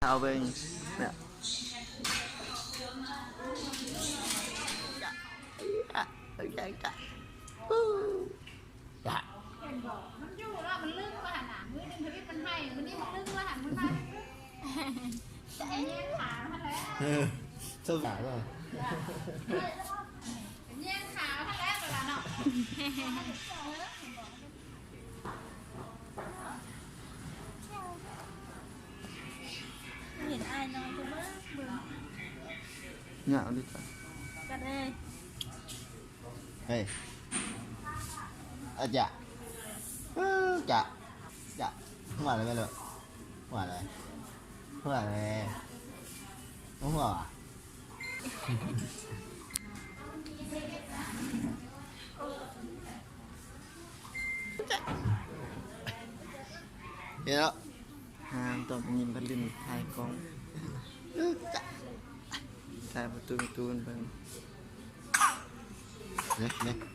ເອົາເບິ່ງ ເນາະ ຈະ ຈະ ຈະ ຈະ ຈະ ເຫັນບໍ່ ມັນຢູ່ແລ້ວ ມັນລຶ້ງວ່າຫັ້ນນະ ມື້ໜຶ່ງທະວິດມັນໄຫ້ ມື້ນີ້ມັນລຶ້ງວ່າຫັ້ນ ມື້ນັ້ນ ແຍ່ງຂາມັນແລ້ວ ເອີ ສົງສານເນາະ ແຍ່ງຂາມັນແລ້ວ ເວລາເນາະ. ເຫັນອ້າຍນອນ ເບິ່ງ ເບິ່ງ ຍາວເດ້ ກັດເອີຍ ເຮີ້ຍ ອາຈະ ເອີ ຈະ ຈະ ຫົວແລ້ວແມ່ລູກ ຫົວແລ້ວ ຫົວແລ້ວ ບໍ່ຫົວຫວາ? ເຫັນແລ້ວ ຫາງຕອນຍິງພັດລິນຖ່າຍກ້ອງ ຖ່າຍປະຕູ ປະຕູເບິ່ງ ເດ້ ເດ້.